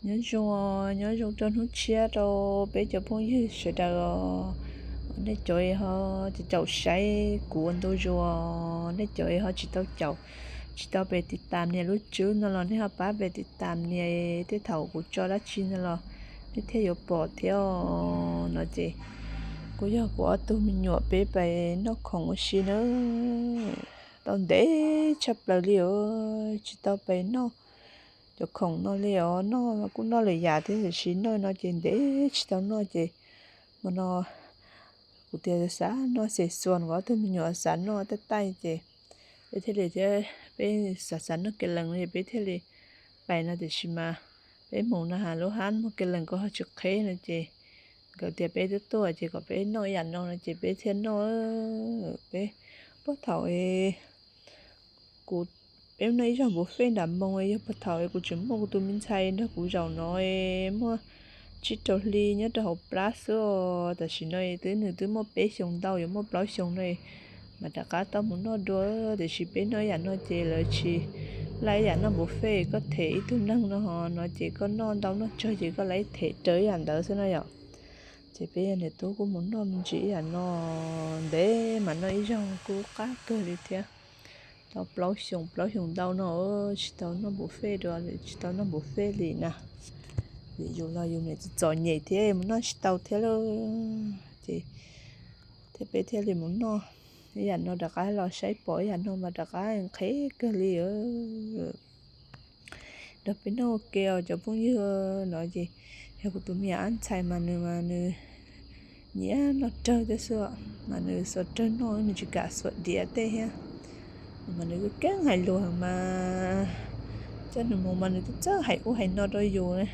Nyob zoo, nyob zoo rau hnub tshiab rau peb cov phooj ywg sawv daws os. Nej cov ho caum saib kuv ua ntu zus, nej cov ho tsis tau caum, tsis tau pem tiv tam nias lub tswb no los nej ho pab pem tiv tam nias, tej thaum kuv tso dab tsi no los nej thiaj yuav pom thiab os. No ces kuj yog kuv ob tug me nyuam peb pem noj khoom ua si na. Tau ntev tshaj plaws li os, tsis tau pem noj cov khoom no li os, noj kuj noj lwm yam thiab tiam sis noj no ces ntev tsis tau noj ces hmo no kuv tias xav noj xes xuas, kuv ob tug me nyuam xav noj taij taij ces peb thiaj li thiab, peb xav xav noj kev lees no es peb thiaj li pais no tiam sis mas peb mus no has lub hab muag kev lees ko ho tsis qheb no ces nkawd tias peb twb tuaj ces kom peb noj ib yam no no ces peb thiaj noj. Peb puag thaum kuv, peb noj ib zaug buffet nram moo, yog puag thaum kuv tseem muaj kuv tus me ntxhais nrog kuv zaum no, muaj tsib rau hli nyob rau hauv plab xwb os. Tam sim no twb nws twb muaj peb xyoos ntau yuav muaj plaub xyoos no mas rov qab tau mus noj dua, tiam sis peb noj ib yam no ces lawv tsis laij ib yam noj buffet, koj them ib tug neeg no ho no ces koj noj ntau noj tsawg ces koj laij them raws ib yam ntawd xwb no yom. Ces peb yog niam tub kuj mus noj me ntsis ib yam no, ntev mas noj ib zaug kuj qab kawg li thiab. Tau plaub xyoos, plaub xyoos ntau no tsis tau noj buffet dua, tsis tau noj buffet li na. Vim yus los yus niam txom txom nyem thiab mus noj tsis tau thiab lauj. Ces thiab peb thiaj li mus noj ib yam no rov qab los saib pom ib yam no mas rov qab nqhis kawg li. Nrog peb noj ua ke os cov phooj ywg no ces yog kuv tus me nyuam ab ntxhais mas nws mas nws nyiam noj rawg tej xwb, mas nws xuas rawg noj nws tsis kam xuas diav tej thiab. Mas nws keeb hais lus heev mas coj nws mus mas nws twb txawj hais ub hais no rau yus,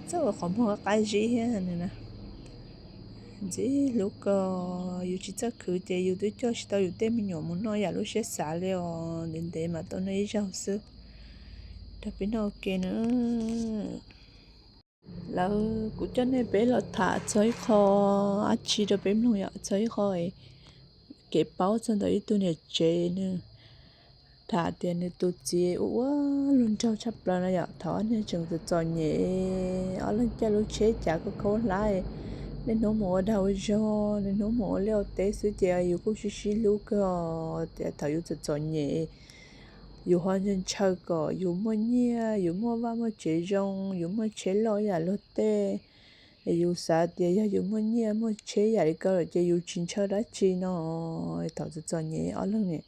txawj ua qhov muag qab zib thiab nws na. Ntxim hlub kawg, yus tsis txawj khwv ces yus twb coj tsis tau yus tej me nyuam mus noj yam lub siab xav li os, ntev ntev mas tau noj ib zaug xwb. Nrog peb noj ua ke na. Lawv, kuv coj nej peb los tham txog ib qho dab tsi rau peb mloog yom, txog ib qho kev paub txog ntawm ib tug niam tsev nws tham tias nws tus txiv ua ua luag nraug tshaj plaws no yom. Thaum ob niag tseem txom txom nyem, ob leeg caij lub tsheb cav khaub khaub hlab, niaj hnub mus ua dag ua zog, niaj hnub mus ua liaj ua teb xwb ces yus kuj sib sib hlub kawg os. Tias thaum yus txom txom nyem, yus ho ntshaw kom yus muaj nyiaj, yus muaj vaj muaj tsev zoo, yus muaj tsheb loj ib yam luag tej. Es yus xav tias yog yus muaj nyiaj muaj tsheb yam li ko lawm ces yus tsis ntshaw dab tsi no. Thaum txom txom nyem ob leeg niam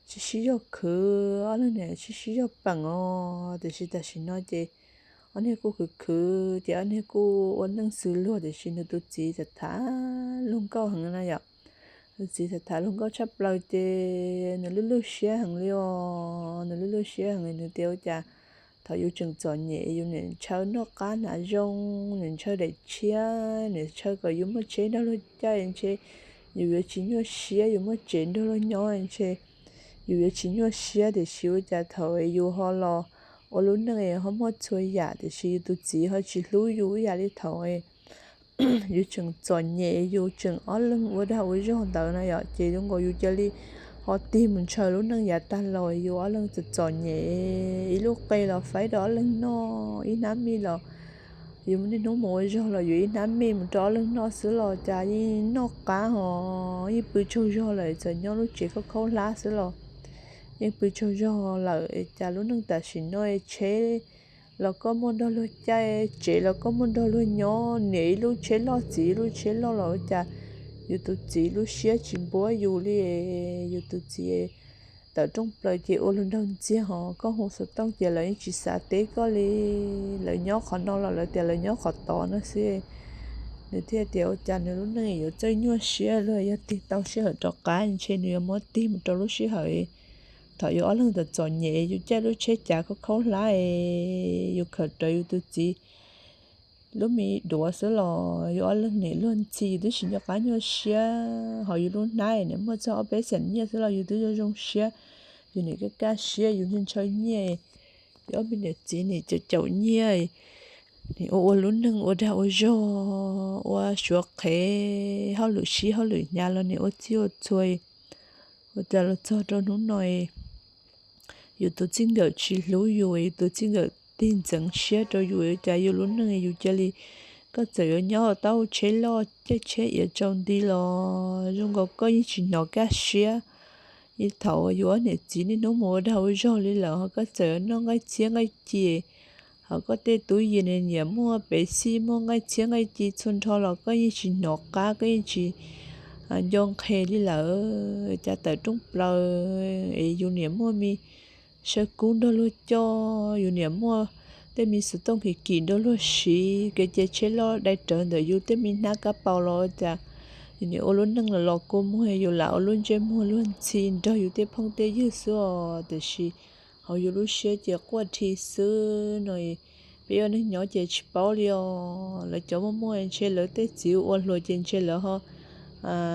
sib sib zog khwv, ob leeg niam sib sib zog peem os. Tiam sis tam sim no ces ob niag kuj khwv khwv ces ob niag kuj ua neej xws luag, tiam sis nws tus txiv tham tham luag nkauj heev na yom. Nws txiv tham tham luag nkauj tshaj plaws ces nws lub lub siab heev li os, nws lub lub siab heev. Nws tias ua cas thaum yus tseem txom nyem yus niam ntshaw noj qab hnav zoo, niam ntshaw daim tshiab, niam ntshaw kom yus muaj tsheb nrog luag caij ntshe yus yuav tsis nyuaj siab, yus muaj tsev nrog luag nyob ntshe yus yuav tsis nyuaj siab, tiam sis ua cas thaum yus ho los ua lub neej ho muaj txhua yam tiam sis yus tus txiv ho tsis hlub yus ib yam li thaum yus tseem txom nyem yus tseem ob leeg ua dag ua zog ntawd na yom. Ces zoo nkaus yus cia li ho tig mus ntshaw lub neej yav tag los yus ob leeg txom txom nyem, ib lub qe los faib rau ob leeg noj, ib hnab mij los yus niaj hnub mus ua zog los yus ib hnab mij mus rau ob leeg noj xwb los cas yeej noj qab ho yeej pw tsaug zog lawm, txawm nyob lub tsev khaub khaub hlab xwb los yeej pw tsaug zog lawm. Cas lub neej tam sim no tsheb los koj muaj nrog luag caij, tsev los koj muaj nrog luag nyob, niam ib lub tsheb loj txiv ib lub tsheb loj los ua cas yus tus txiv lub siab tsis npuab yus li. Yus tus txiv tawm rooj plaws ces ua luag nraug ntxiag ho koj hu xov tooj ces lawv yeej tsis xav teb koj li. Lawv nyob qhov no los lawv tias lawv nyob qhov tod no xwb. Nws thiaj tias ua cas nws lub neej yuav txawj nyuaj siab luaj, yog tig tau sij hawm rov qab ntshe nws yuav muab tig mus rau lub sij hawm thaum yus ob leeg txom txom nyem, yus caij lub tsheb cav khaub khaub hlab, yus khawm rawv yus tus txiv lub me duav xwb los yus ob leeg niam luag ntxhi, yus twb tsis nco qab nyuaj siab. Ho yus lub hnab niam muaj txog ob peb xees nyiaj xwb los yus twb zoo zoo siab, yus niam kaj kaj siab, yus ntshaw ntshaw nyiaj, yus ob me niam txiv niam caum caum nyiaj, niam ua ua lub neej ua dag ua zog, ua suav qhev, hauj lwm sib hauj lwm hnyav los niam ua txhij ua txhua. Ua cas los txog rau hnub no yus tus txij nkawm tsis hlub yus, yus tus txij nkawm tig ntxeev siab rau yus, cas yus lub neej yus cia li, koj txawm yuav nyob taub tsheb loj caij tsheb iav tsaus nti los zoo nkaus koj yeej tsis hnov kaj siab. Thaum yus ob niam txiv niaj hnub mus ua dag ua zog li lawm, ho koj txawm yuav noj nqaij txhiab nqaij ci, ho koj tej tub yig nyiam muaj pev xij muaj nqaij txhiab nqaij ci txhua nrho los koj yeej tsis hnov qab, koj yeej tsis nco nqhe li lawm. Cas tawm rooj plaws es yus niam muaj me saw kub nrog luag coj, yus niam muaj tej me xov tooj kim kim nrog luag siv, kev cai tsheb loj dai rawv ntawm yus tej me hnab kab paus los ua cas yus niam ua lub neej los los kua muag, yus lam ua lub ntsej muag luag ntxhi nrog yus tej phooj tej ywg xwb os. Tiam sis hauv yus lub siab ces quaj dhi xwb no. Peb ua neeg nyob ces tsis paub li os. Lawv cov muaj muaj ntshe lawv tej txiv ua hluas ces ntshe lawv ho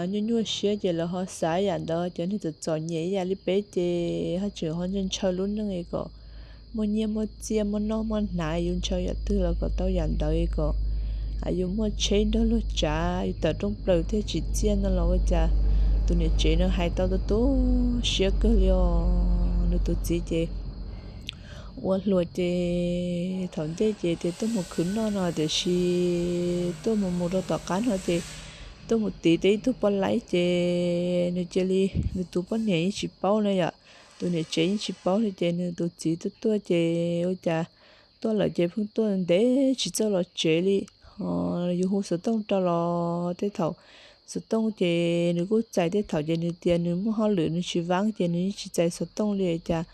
nyuaj nyuaj siab ces lawv ho xav yam ntawd. Cov neeg txom txom nyem ib yam li peb ces ho tseem ho ntshaw lub neej kom muaj nyiaj muaj txiaj, muaj noj muaj hnav, yus ntshaw yam twg los kom tau yam ntawd kom yus muaj tsheb nrog luag tsav, yus tawm rooj plaws thiaj tsim txiaj no los ua cas tus niam tsev no hais tau tu tu siab kawg li os. Nws tus txiv ces ua hluas ces thaum ntej ces tias tuaj mus khwv noj no, tiam sis tuaj mus mus rau tom qab no ces tuaj mus tiv tau ib tug poj laib ces nws cia li, nws tus poj niam yeej tsis paub na yom, tus niam tsev yeej tsis paub li ces nws tus txiv tuaj tuaj ces ua cas tuaj lawm ces pheej tuaj ntev tsis txawj los tsev li. Yus hu xov tooj rau los tej thaum xov tooj ces nws kuj txais, tej thaum ces nws tias nws muaj hauj lwm nws tsis vaab ces nws yeej tsis txais xov tooj li. Cas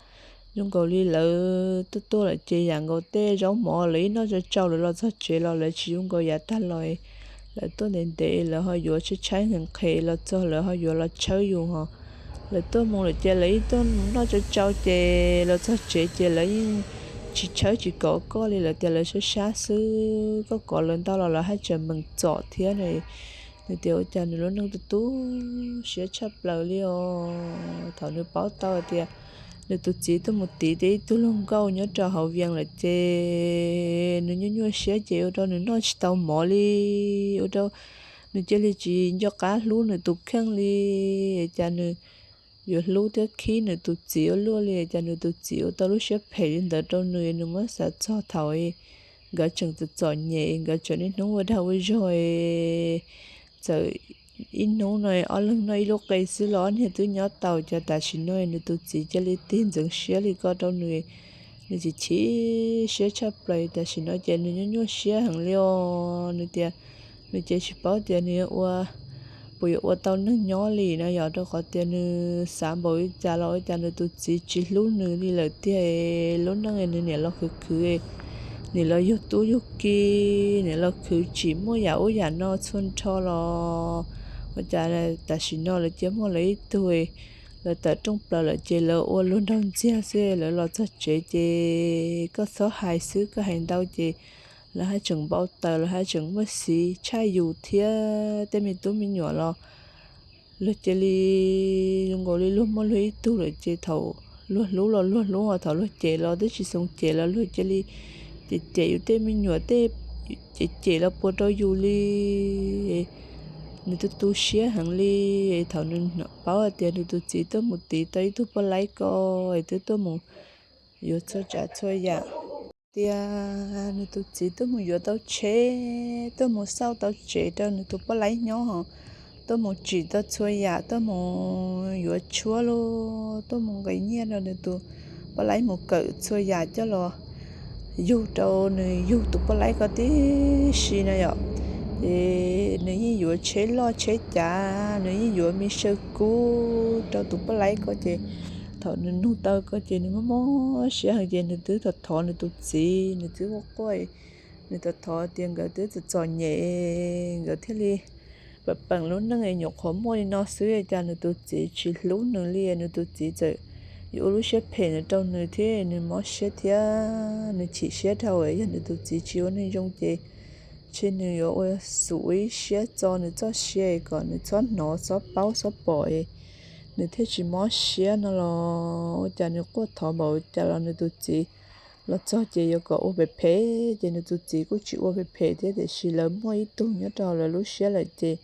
zoo nkaus li lawv tuaj tuaj lawm ces yam nkaus tej zaub mov lawv ib noj tsau tsau lawv los txog tsev los lawv tsis zoo nkaus yav tag los, lawv tuaj ntev ntev lawv ho yuav tshaib tshaib nqhis nqhis los txog lawv ho yuav los tshawb yus ho. Lawv tuaj mus lawm ces lawv ib tuaj noj tsau tsau ces los txog tsev ces lawv yeej tsis tshawb tsis kov koj li, lawv tias lawv sab sab xwb, koj kov lawv ntau los lawv haj tseem meem txom thiab no. Nws tias ua cas nws lub neej tu tu siab tshaj plaws li os. Thaum nws paub tau tias nws tus txiv tuaj mus tiv tau ib tug hluas nkauj nyob rau hauv Vias lawm ces nws nyuaj nyuaj siab ces ua rau nws noj tsis tau mov li, ua rau nws cia li tsis nco qab hlub nws tus kheej li. Cas nws yuav hlub thiab khib nws tus txiv ua luaj li, cas nws tus txiv ua tau lub siab phem li ntawd rau nws. Nws muab xav txog thaum nkawd tseem txom txom nyem, nkawd tseem niaj hnub ua dag ua zog, txawm ib hnub no ob leeg noj ib lub qe xwb los ob niag twb nyob tau, cas tam sim no nws tus txiv cia li tig ntxeev siab li ko rau nws. Nws chim chim siab tshaj plaws, tam sim no ces nws nyuaj nyuaj siab heev li os. Nws tias nws ces tsis paub tias nws yuav ua, puas yuav ua tau neeg nyob li no yom, rau qhov tias nws xav npaum li cas los ua cas nws tus txiv tsis hlub nws li lawm tiag. Lub neej nws niam los khwv khwv, niam los yug tub yug ki, niam los khwv tsim muaj yam ub yam no txhua nrho los ua cas tam sim no lawv cia muaj lawv ib tug, lawv tawm rooj plaws lawm ces lawv ua luag nraug ntxiag xwb. Lawv los txog tsev ces koj txhob hais xwb, koj hais ntau ces lawv haj tseem npau taws, lawv haj tseem muaj xiv tshaj yus thiab tej me tub me nyuam los luag cia li zoo nkaus li luag muaj luag ib tug lawm ces thaum luag hlub los luag hlub, thaum luag cem los twb tsis xoo cem los luag cia li cem cem yus tej me nyuam tej, cem cem los puas rau yus li. Nws tu tu siab heev li. Thaum nws paub hais tias nws tus txiv tuaj mus tiv tau ib tug poj laib ko, es twb tuaj mus yuav txhua tsav txhua yam, tias nws tus txiv tuaj mus yuav tau tsheb, tuaj mus xauj tau tsev rau nws tus poj laib nyob, tuaj mus tsim tau txhua yam, tuaj mus yuav tshuab los tuaj mus nqis nyiaj rau nws tus poj laib mus kawm txhua yam coj los yug rau nws yug tus poj laib ko tib si no yom. Es nws yeej yuav tsheb loj tsheb cav, nws yeej yuav me saw kub rau tus poj laib ko ces thaum nws nug tau ko ces nws mob mob siab heev ces nws twb thov thov nws tus txiv, nws twb quaj quaj, nws thov thov tias nkawd twb txom txom nyem, nkawd thiaj li peem peem lub neej nyuam qhuav muaj li no xwb, cas nws tus txiv tsis hlub nws li, nws tus txiv txawm yuav ua lub siab phem ntawd rau nws thiab nws mob siab thiab nws chim siab dhau. Yog nws tus txiv tsis ua neeg zoo ces ntshe nws yuav ua xum ua ib siab txo nws txoj sia kom nws txhob hnov txhob paub txhob pom, nws thiaj tsis mob siab no los ua cas nws quaj thov npaum cas los nws tus txiv los txog ces yuav kom ua phem phem ces nws tus txiv kuj tsis ua phem phem thiab, tiam sis lawv muaj ib tug nyob rau lawv lub siab lawm ces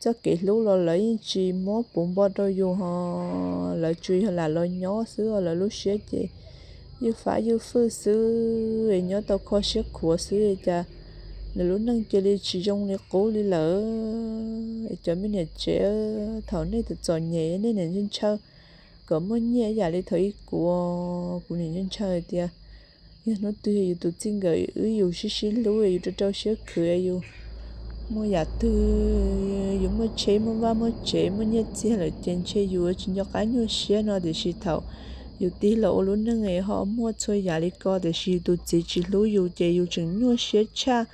txoj kev hlub los lawv yeej tsis muab puv npo rau yus ho, lawv tsuas yog lam los nyob xwb, lawv lub siab ces ywj fab ywj fwj xwb es nyob tau kho siab khuav xwb es cas nws lub neej cia li tsis zoo li qub li lawm. Cov me niam tsev, thaum nej txom txom nyem nej niaj ntshaw kom muaj nyiaj ib yam li thaum ub kuv, kuv niaj ntshaw tias yog hnub twg yus tus txij nkawm wb yus sib sib hlub yus rau rau siab khwv yus muaj yam twg, yus muaj tsheb muaj vaj muaj tsev muaj nyiaj txiag lawm ces ntshe yus tsis nco qab nyuaj siab no, tiam sis thaum yus tig los ua lub neej ho muaj txhua yam li ko tiam sis yus tus txiv tsis hlub yus ces yus tseem nyuaj siab tshaj,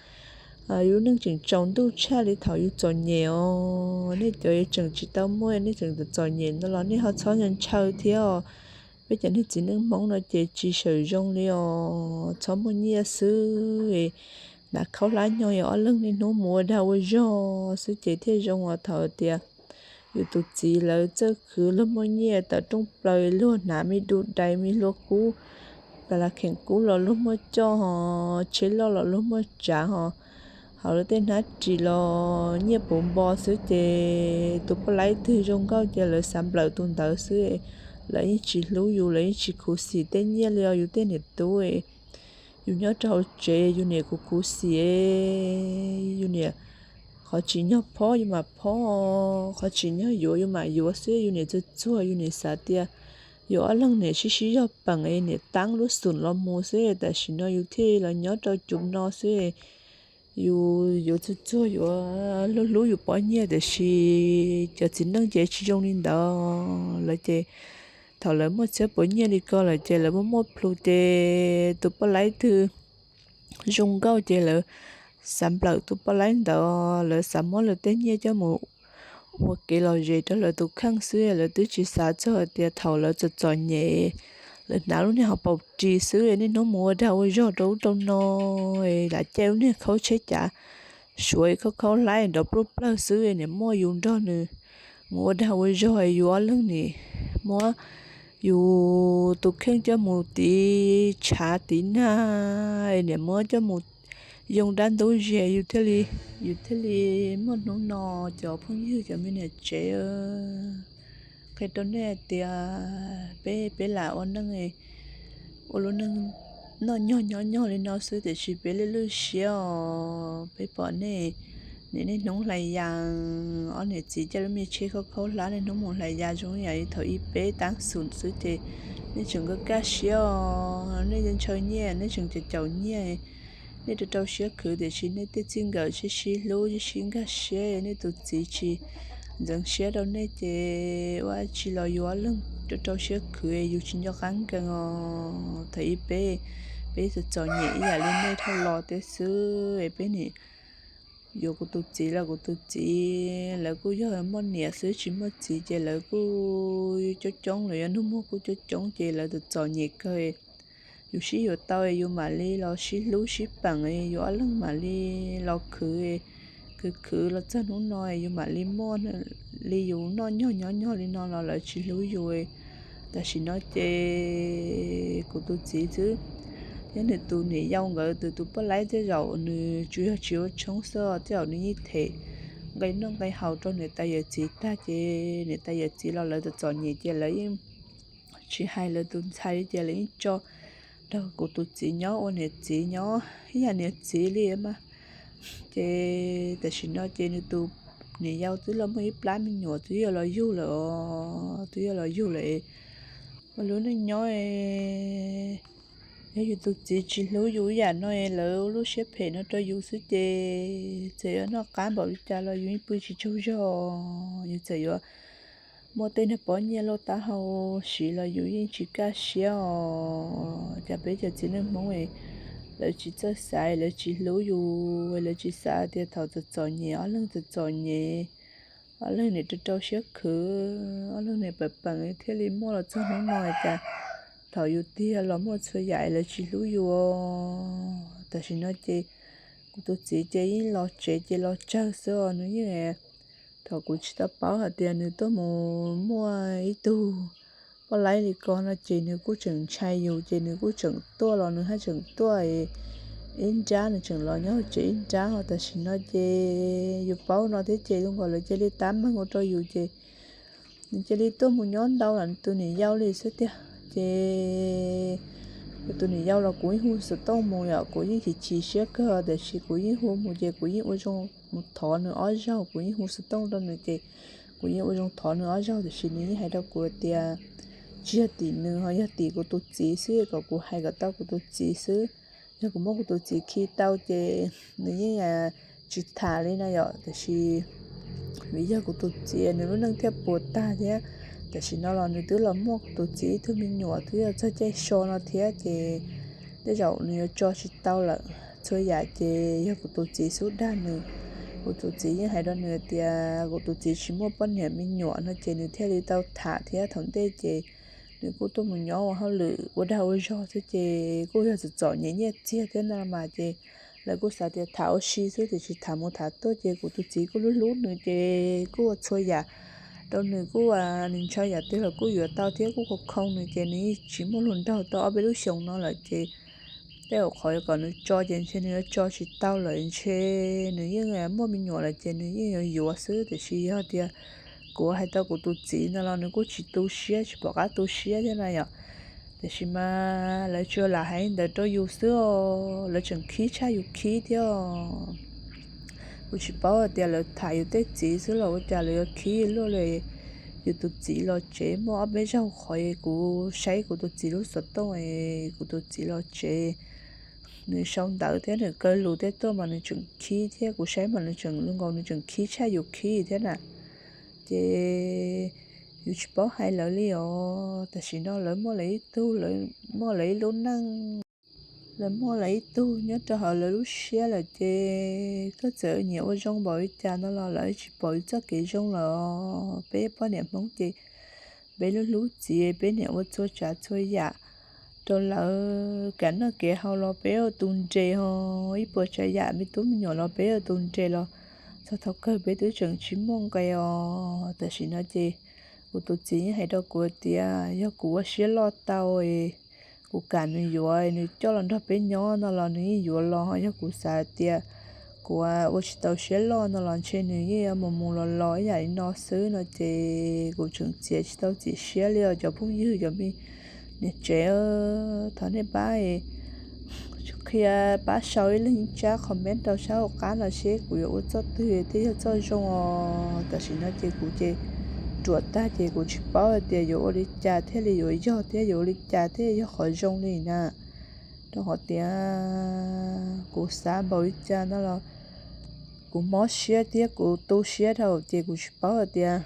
yus lub neej tseem tsaus ntuj tshaj li thaum yus txom nyem os. Nej cov tseem tsis tau muaj, nej tseem txom txom nyem ntawd los nej ho txhob ntshaw thiab os. Peb cov niag txiv neej Hmoob no ces tsis sawm zoo li os, txhob muaj nyiaj xwb, hnav khaub hlab nyo ob leeg niaj hnub mus ua dag ua zog xwb ces thiaj zoo os. Thaum tias yus tus txiv lawv txawj khwv, luag muaj nyiaj tawm rooj plaws, luag hnav me du dais me hlua kub, tas las kheem kub los luag muaj coj ho, tsheb loj los luag muaj tsav ho, hauv lawv tej hnab ris los nyiaj puv npo xwb ces tus poj laib twg zoo nkauj ces lawv xav nplawm tus ntawd xwb, lawv yeej tsis hlub yus, lawv yeej tsis khuv xim tej nyiaj li os yus tej niam tub. Yus nyob rau hauv tsev yus niam kuv khuv xim, yus niam qhov tsis nyog phob yus mam phob, qhov tsis nyog yuav yus mam yuav xwb. Yus niam txuag txuag yus niam xav tias yus ob leeg niam sib sib zog peem es niam tab lub xum los mus xwb. Tam sim no yus thiaj los nyob rau cov no xwb. Yus yuav txuag txuag yuav hlub hlub yus poj niam tiam sis cov txiv neej ces tsis zoo li ntawd. Lawv ces thaum lawv muaj txhiab puas nyiaj li ko lawm ces lawv muaj muaj plhus ces tus poj laib twg zoo nkauj ces lawv xav nplawm tus poj laib ntawd, lawv xav muab lawv tej nyiaj coj mus ua kev lom zem rau lawv tus kheej xwb. Lawv twb tsis xav txog tias thaum lawv txom txom nyem, lawv hnav lub niag hauv paus ris xwb niaj hnub mus ua dag ua zog rau ub rau no, lam caij lub niag khaub tsheb cav Suav khaub khaub hlab nrov pluj plawg xwb, niam muab yus nrog nws mus ua dag ua zog, yus ob leeg nim muab yus tus kheej coj mus tiv tshav tiv nag, niam muab coj mus yoo dab ntub zes, yus thiaj li, yus thiaj li muaj hnub no. Cov phooj ywg, cov me niam tsev, qhia rau nej tias peb, peb lam ua neej, ua lub neej noj nyog nyob nyog li no xwb tiam sis peb lwj lwj siab os. Peb pom nej niaj hnub hlais yas, ob niam txiv caij lub me tsheb khaub khaub hlab niaj hnub mus hlais yas zoo yam li thaum ub peb tab xum xwb ces nej tseem kaj kaj siab os. Nej ntshaw nyiaj, nej tseem caum caum nyiaj, nej rau rau siab khwv tiam sis nej tej txij nkawm sib sib hlub sib sib nkag siab, nej tus txiv tsis ntxeev siab rau nej ces ua tsi los yus ob leeg rau rau siab khwv, yus tsis nco qab nkees os. Thaum ub peb, peb txom txom nyem ib yam li nej dhau los tej xwb, peb nim yuav kuv tus txiv los kuv tus txiv lawv kuj yog muaj niam xwb tsis muaj txiv ces lawv kuj coob coob, lawv yuav nug muag kuj coob coob ces lawv txom txom nyem kawg. Yus sib yuav tau yus mam li los sib hlub sib peem, yus ob leeg mam li los khwv, khwv khwv los txog hnub no yus mam li muaj li yus noj nyog nyob nyog li no los lawv tsis hlub yus. Tam sim no ces kuv tus txiv xwb thiab nws tus niam yau nkawd tus, tus poj laib tej zaum nws tsuas yog tsis ua tshoob xwb, tej zaum nws yeej them nqe noj nqe haus rau niam tais yawm txiv tag ces niam tais yawm txiv los lawv txom txom nyem ces lawv yeej tsis hais lawv tus ntxhais li ces lawv yeej tso rau kuv tus txiv nyob ua niam txiv nyob ib yam niam txiv li mas. Ces tam sim no ces nws tus niam yau twb los muaj ib plab me nyuam twb yuav los yug lawm os, twb yuav los yug lawm. Ua lub neej nyob yog yus tus txiv tsis hlub yus ib yam no lawv ua lub siab phem no rau yus xwb ces txawm yuav noj qab npaum li cas los yus yeej pw tsis tsaug zog. Yus txawm yuav muaj tej niag pob nyiaj lauj taub hau siv los yus yeej tsis kaj siab os. Cas peb cov txiv neej Hmoob lawv tsis txawj xav, lawv tsis hlub yus, lawv tsis xav tias thaum txom txom nyem ob leeg txom txom nyem, ob leeg nim rau rau siab khwv, ob leeg nim peem peem thiaj li muaj los txog hnub no cas thaum yus tiag los muaj txhua yam lawv tsis hlub yus. Tam sim no ces kuv tus txiv ces yeej los tsev ces los tsawg xwb os, nws yeej, thaum kuv tsis tau paub hais tias nws tuaj mus muaj ib tug poj laib li ko no ces nws kuj tseem ntshai yus ces nws kuj tseem tuaj los nws haj tseem tuaj, ib nrab, nws tseem los nyob hauv tsev ib nrab os. Tam sim no ces yus paub no thiab ces zoo nkaus lawv cia li tab meeg ua rau yus ces nws cia li tuaj mus nyob ntau lawm nws tus niam yau li xwb tiag. Ces kuv tus niam yau los kuv yeej hu xov tooj mus yom, kuv yeej chim chim siab kawg tiam sis kuv yeej hu mus ces kuv yeej ua zoo mus thov nws ob zaug, kuv yeej hu xov tooj rau nws ces kuv yeej ua zoo thov nws ob zaug tiam sis nws yeej hais rau kuv tias tsis yog tim nws ho yog tim kuv tus txiv xwb, kom kuv hais kom tau kuv tus txiv xwb. Yog kuv muab kuv tus txiv khi tau ces nws yeej tsis tham li no yom, tiam sis vim yog kuv tus txiv nws lub neej thiaj puas tag thiab. Tam sim no los nws twb los muaj kuv tus txiv ib tug me nyuam twb yog txog caij so no thiab ces tej zaum nws yuav tso tsis tau lawm. Txhua yam ces yog kuv tus txiv xub dag nws. Kuv tus txiv yeej hais rau nws tias kuv tus txiv tsis muaj poj niam me nyuam no ces nws thiaj li tau tham thiab. Thaum ntej ces nws kuj tuaj mus nyob ua hauj lwm ua dag ua zog xwb ces kuj yog txom txom nyem nyiaj txiag thiab no mas ces lawv kuj xav tias tham ua si xwb tiam sis tham mus tham tuaj ces kuv tus txiv kuj hlub hlub nws ces kuj ua txhua yam rau nws, kuj nws ntshaw yam twg los kuj yuav tau thiab kuj khoo khoo nws ces nws yeej tsis muaj hluas nraug tau ob peb lub xyoos no lawm ces tej zaum qhov kom nws tso ces ntshe nws yuav tso tsis tau lawm, ntshe nws yeej muaj me nyuam lawm ces nws yeej yuav yuav xwb. Tiam sis yog tias kuv hais tau kuv tus txiv no los nws kuj tsis tu siab, tsis pom qab tu siab thiab na yom. Tiam sis mas lawv tsuas lam hais ntawd rau yus xwb os, lawv tseem khib tshaj yus khib thiab os. Kuv tsis paub hais tias lawv tham yus tej txiv xwb los ua cas lawv yuav khib luaj li. Yus tus txiv los tsev muaj ob peb zaug qhov kuv saib kuv tus txiv lub xov tooj es kuv tus txiv los tsev, nws sau ntawv thiab nws kaw lus tej tuaj mas nws tseem khib thiab, kuv saib mas nws tseem zoo nkaus nws tseem khib tshaj yus khib thiab na. Ces yus tsis paub hais lawv li os. Tam sim no lawv muaj lawv ib tug, lawv muaj lawv ib lub neej, lawv muaj lawv ib tug nyob rau hauv lawv lub siab lawm ces koj txawm nyiam ua zoo npaum li cas no los lawv tsis pom yus txoj kev zoo lawm. Peb poj niam Hmoob ces peb hlub hlub txiv, peb niam ua txhua tsav txhua yam rau lawv, kev noj kev haus los peb ua tus nres ho, ib puas tsav yam me tub me nyuam los peb ua tus nres los txog thaum kawg peb twb tseem tsis muaj nqe os. Tam sim no ces kuv tus txiv yeej hais rau kuv tias yog kuv ua siab loj tau, kuv kam nws yuav, nws coj los nrog peb nyob no los nws yeej yuav los, yog kuv xav tias kuv ua tsis tau siab loj no los ntshe nws yeej yuav mus mus los los ib yam li no xwb no ces kuv tseem txiav tsis tau txiav siab li os cov phooj ywg cov me niam tsev. Thov nej pab qhia, pab sau ib leeg ib tsab comment rau sab hauv qab no seb kuv yuav ua txoj twg thiaj yog txoj zoo os. Tam sim no ces kuv ces ruam tag ces kuv tsis paub hais tias yuav ua li cas thiaj li yuav yog thiab yuav ua li cas thiaj yog qhov zoo li na. Rau qhov tias kuv xav npaum li cas no los kuv mob siab thiab kuv tu siab dhau ces kuv tsis paub hais tias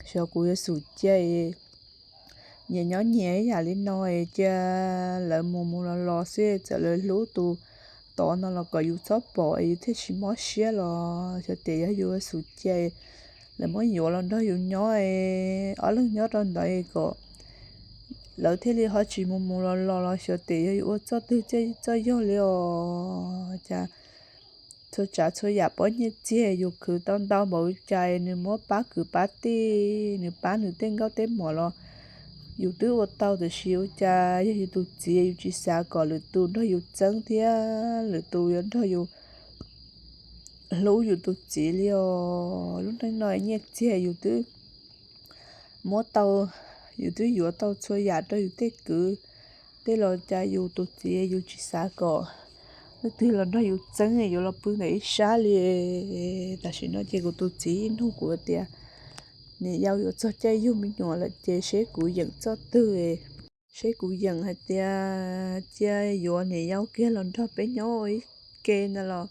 xyov kuv yuav xub cia nyias nyob nyias ib yam li no es cia lawv mus mus los los xwb, txawm lawv hlub tus tod no los kom yus txhob pom es yus thiaj tsis mob siab los xyov tias yog yus xub cia lawv muab yuav los nrog yus nyob es ob leeg nyob rau ntawd kom lawv thiaj li ho tsis mus mus los los los xyov tias yog yus ua txoj twg thiaj txoj yog li os. Cas txhua tsav txhua yam pab nyiaj txiag yus khwv tau ntau npaum li cas nws muab pab kwv pab tij, nws pab nws tej nkauj tej muam los yus twb ua tau, tiam sis ua cas yog yus tus txiv yus tsis xav kom lwm tus nrog yus txeeb thiab lwm tus yuav nrog yus hlub yus tus txiv li os. Lub neej no nyiaj txiag yus twb muab tau, yus twb yuav tau txhua yam rau yus tej kwv tej los cas yus tus txiv yus tsis xav kom leej twg los nrog yus txeeb yuav los pw ntawm ib sab li. Tam sim no ces kuv tus txiv nug kuv tias niam yau yuav txog caij yug me nyuam lawm ces seb kuv yeem txoj twg, seb kuv yeem hais tias cia yuav niam yau kiag los nrog peb nyob ua ib ke ntawd los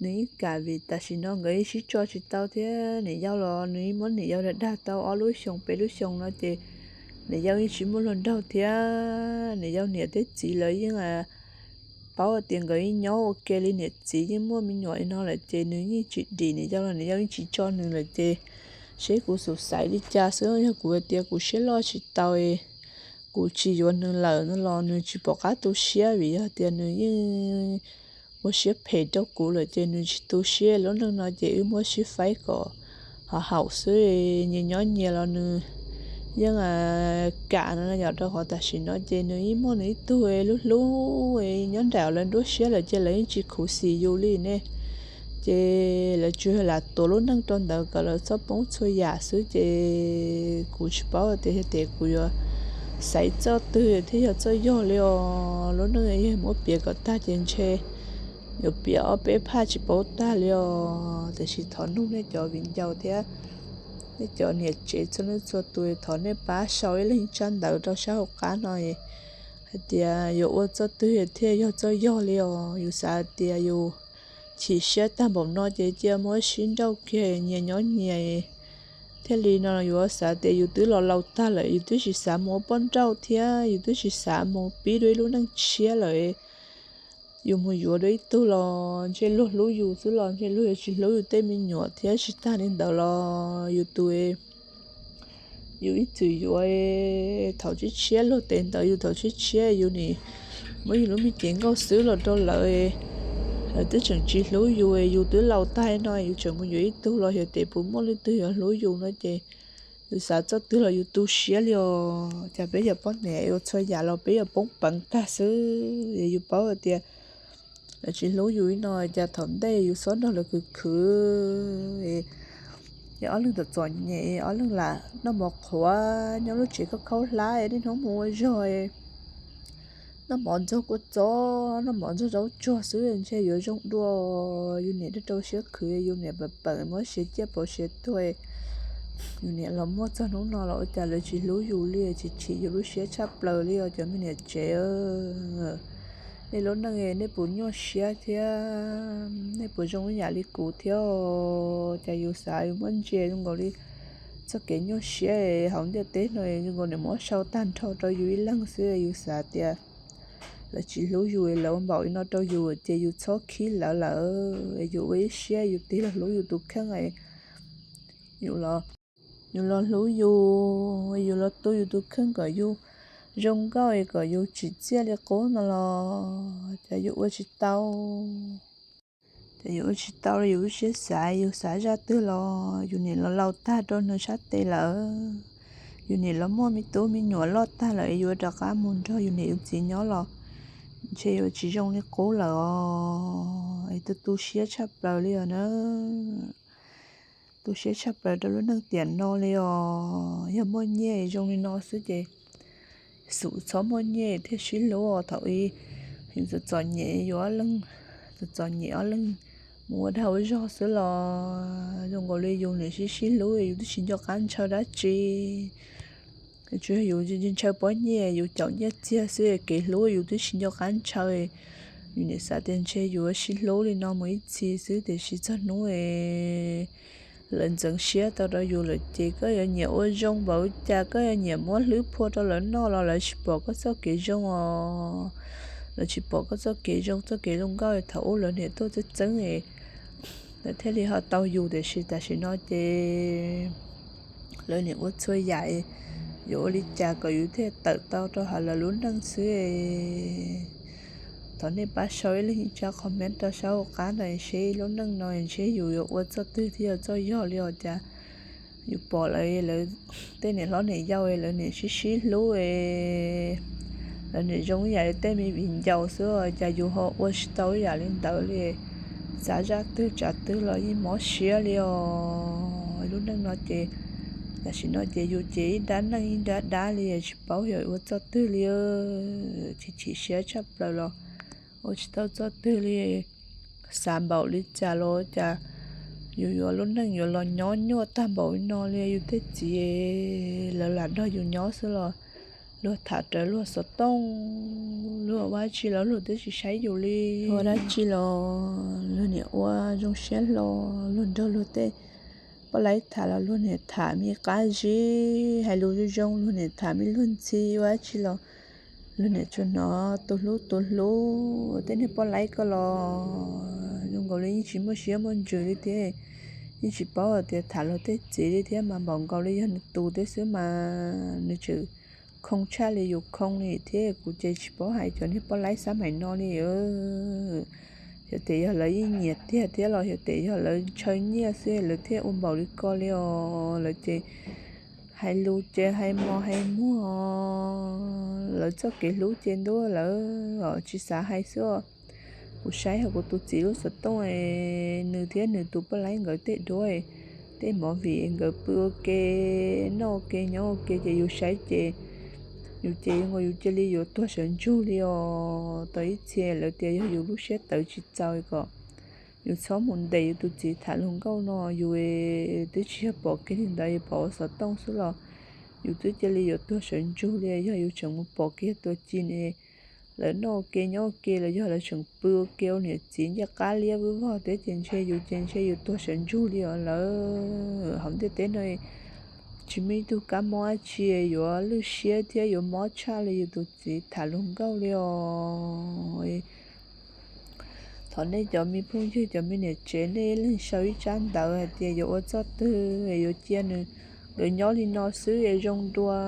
nws yeej kam, vim tam sim no nkawd yeej sib tso tsis tau thiab. Niam yau los nws yeej muab niam yau dag dag tau ob lub xyoos peb lub xyoos no ces niam yau yeej tsis muaj hluas nraug thiab. Niam yau niam thiab txiv lawv yeej paub tias nkawd yeej nyob ua ke li, niam txiv yeej muaj me nyuam li no lawm ces nws yeej tsis dim niam yau los niam yau yeej tsis tso nws lawm ces seb kuv xub xaiv li cas xwb. Yog kuv hais tias kuv siab loj tsis tau, kuv tsis yuav nws lawm no los nws tsis pom qab tu siab, vim yog tias nws yeej ua siab phem rau kuv lawm ces nws tsis tu siab. Lub neej no ces wb muab sib faib kom haum haum xwb, nyias nyob nyias los nws yeej kam no yom, rau qhov tam sim no ces nws yeej muaj nws ib tug hlub hlub nyob nraim lawv nruab siab lawm ces lawv yeej tsis khuv xim yus li ne. Ces lawv tsuas lam tuav lub neej rau ntawd kom lawv txhob poob txhua yam xwb ces kuv tsis paub tias yog tias kuv yuav xaiv txoj twg thiaj yog txoj yog li os. Lub neej yog muab piav kom tag ces ntshe yuav piav ob peb phaj tsis paub tag li os. Tiam sis thov nug nej cov viv ncaus thiab nej cov niam tsev txhua leej txhua tus, thov nej pab sau ib leeg tsab ntawv rau sab hauv qab no hais tias yuav ua txoj twg thiaj yog txoj yog li os. Yus xav tias yus chim siab tag npaum no ces cia muab sib nrauj kiag nyias nyob nyias thiaj li no. Yus xav tias yus twb los laus tag lawm, yus twb tsis xav mus ua poj nrauj thiab yus twb tsis xav mus pib dua ib lub neej tshiab lawm. Yus mus yuav dua ib tug los ntshe luag hlub yus xwb los ntshe luag yuav tsis hlub yus tej me nyuam thiab. Tsis tag li ntawd los yus tus, yus ib txwm yuav, thaum tshiab tshiab luag tes ntawd yus thaum tshiab tshiab yus nim muab yus lub me cev nkauj xwb los rau lawv, lawv twb tseem tsis hlub yus, yus twb laus tag no yus tseem mus yuav ib tug los yog tias puas muaj leej twg yuav hlub yus no ces yus xav txoj twg los yus tu siab li os. Cas peb yog poj niam ua txhua yam los peb yuav poob peev tag xwb es yus paub hais tias lawv tsis hlub yus li no, cas thaum ntej yus txhob nrog lawv khwv khwv, yog ob leeg txom txom nyem ob leeg lam noj mov qhuav nyob lub tsev khaub khaub hlab, niaj hnub mus ua zog, noj mov ntxuag kua txob noj mov ntxuag zaub tsuag xwb ntshe yuav zoo dua. Yus niam rau rau siab khwv, yus niam pam pam muab siav ciaj pauv siav tuag, yus niam los muaj txog hnub no los ua cas lawv tsis hlub yus li, chim chim yus lub siab tshaj plaws li os cov me niam tsev. Nej lub neej nej puas nyuaj siab thiab nej puas zoo ib yam li kuv thiab? Cas yus xav yus muab ntsia zoo nkaus li txoj kev nyuaj siab hauv ntiaj teb no zoo nkaus nws muab sau tag nrho rau yus ib leeg xwb. Yus xav tias lawv tsis hlub yus, lawv ua npaum li no rau yus ces yus txhob khib lawv lawm, yus ua ib siab yus tig los hlub yus tus kheej, yus los hlub yus, yus los tu yus tus kheej kom yus zoo nkauj kom yus tsim txiaj li qub no los cas yus ua tsis tau. Ces yus ua tsis tau li yus lub siab xav, yus xav zaj twg los yus niam los laus tag rau nws sab tes lawm. Yus niam los muaj me tub me nyuam loj tag lawm, yus rov qab mus nrog yus niam yus txiv nyob los ntshe yuav tsis zoo li qub lawm os. Es tu tu siab tshaj plaws li os na. Tu siab tshaj plaws rau lub neej tiam no li os. Yog muaj nyiaj zoo li no xwb ces xum txhob muaj nyiaj thiaj sib hlub os. Thaum ub yus txom txom nyem, yus ob leeg txom txom nyem ob leeg mus ua dag ua zog xwb los zoo nkaus li yus niam sib sib hlub, yus twb tsis nco qab ntshaw dab tsi. Tsuas yog yus ntshaw pob nyiaj, yus caum nyiaj txiag xwb, kev hlub yus twb tsis nco qab ntshaw. Yus niam xav tias ntshe yus sib hlub li no mus ib txhis xwb, tiam sis txog hnub lawv ntxeev siab tau rau yus lawm ces koj yuav nyiam ua zoo npaum cas, koj yuav nyiam muab hlwb phua rau lawv noj los lawv tsis pom koj txoj kev zoo os. Lawv tsis pom koj txoj kev zoo, txoj kev zoo nkauj thaum ub lawv niam tuaj txeeb txeeb, lawv thiaj li ho tau yus, tiam sis tam sim no ces lawv niam ua txhua yam, yuav ua li cas kom yus thiaj tawm tau rau hauv lawv lub neej xwb. Thov nej pab sau ib leeg ib tsab comment rau sab hauv qab no seb lub neej no ntshe yus yuav ua txoj twg thiaj yog txoj yog li os. Cas yus pom lawv, lawv tej niam hlob niam yau lawv niam sib sib hlub, lawv niam zoo ib yam li tej me viv ncaus xwb, cas yus ho ua tsis tau ib yam li ntawd li. Xav zaj twg tsav twg los yeej mob siab li os. Lub neej no ces tam sim no ces yus ces ib dab neeg ib dab dab li, tsis paub yog ua txoj twg li. Chim chim siab tshaj plaws los ua tsis tau txoj twg li. Xav npaum li cas los cas yus yuav lub neej yuav los nyob nyuaj tag npaum li no li. Yus tej txiv lawv lam nrog yus nyob xwb los luag tham rawv luag xov tooj, luag ua dab tsi los luag twb tsis saib yus li. Ua dab tsi los luag niam ua zoo siab hlo, luag nrog luag tej poj laib tham los luag niam tham me qab zib, hais lus zoo zoo luag niam tham me luag ntxhi. Ua dab tsi los luag niam tsuas hnov tus hlub tus hlub. Tej niag poj laib ko los zoo nkaus li yeej tsis muaj siab muaj ntsws li thiab, yeej tsis paub hais tias tham luag tej txiv li thiab mas npaum nkaus li yog nws tus thiab xwb mas nws tseem khoo tshaj li yus khoo li thiab. Kuv ces tsis paub hais cov niag poj laib xab maim no li. Xyov tias yog lawv yeej nyiam tiag thiab los xyov tias yog lawv ntshaw nyiaj xwb lawv thiaj ua npaum li ko li os. Lawv ces Hais lus ces hais mos hais muag, lawv txoj kev hlub ces ntuj lawv tsis xav hais xwb. Kuv saib hauv kuv tus txiv lub xov tooj, nws thiab nws tus poj laib nkawd tej duab, tej movie nkawd pw ua ke, noj ua ke nyob ua ke ces yus saib ces yus ces yus cia li yuav tuag sawv ntsug li os. Tau ib txhia lawv tias yog yus lub siab tawv tsis txaus kom yus txhob mus ntes yus tus txiv tham luag nkauj no, yus twb tsis yog pom kiag li ntawd, yus pom ua xov tooj xwb los yus twb cia li yuav tuag sawv ntsug li. Yog yus tseem mus pom kiag tus txiv ne, lawv noj ua ke nyob ua ke los yog lawv tseem pw ua ke ua niam txiv ncej qab liab vwb vog thiab ces ntshe yus ces ntshe yus tuag sawv ntsug li os lawm. Hauv ntiaj teb no tsis muaj ib tug kab mob dab tsi yuav lwj siab thiab yuav mob tshaj li yus tus txiv tham luag nkauj li os. Thov nej cov me phooj ywg cov me niam tsev nej leej sau ib tsab ntawv hais tias yuav ua txoj twg yuav cia nws, nkawd nyob li no xwb es zoo dua.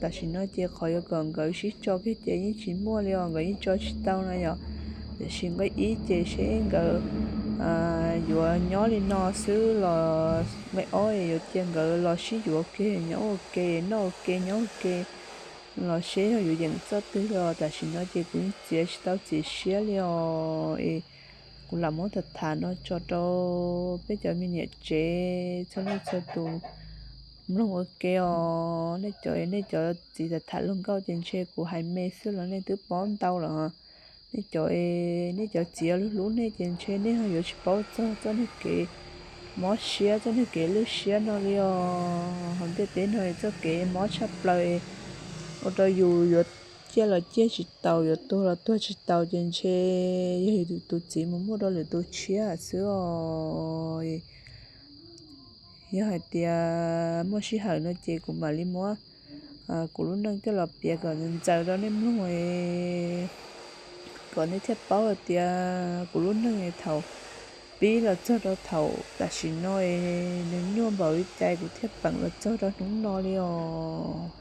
Tam sim no ces qhov yuav kom nkawd sib tso kiag ces yeej tsis muaj li os, nkawd yeej tso tsis tau no yom. Tiam sis nqe ib ces seb nkawd yuav nyob li no xwb los nqe ob yuav cia nkawd los sib yuav kiag nyob ua ke noj ua ke nyob ua ke los seb yog yuav yeem txoj twg li os. Tam sim no ces kuv yeej txiav tsis tau txim siab li os. Es kuv lam muab tham tham no tso rau peb cov me niam tsev txhua leej txhua tus mloog ua ke os. Nej cov, nej cov txiv tham tham luag nkauj ces ntshe kuv hais me xwb los nej twb paub ntau lawm. Nej cov, nej cov txiv hlub hlub nej ces ntshe nej yuav tsis paub txog txoj niag kev mob siab txoj niag kev lwj siab no li os. Hauv ntiaj teb no txoj kev mob tshaj plaws ua rau yus yuav ciaj los ciaj tsis taus, yuav tuag los tuag tsis taus ces ntshe yog yus tus txiv mus muaj rau lwm tus tshiab xwb os. Yog hais tias muaj sij hawm no ces kuv mam li muab kuv lub neej coj los piav kom ntxaws rau nej mloog, kom nej thiaj paub hais tias kuv lub neej thaum pib los txog rau thaum tam sim no nws nyuaj npaum li cas kuv thiaj peem los txog rau hnub no li os.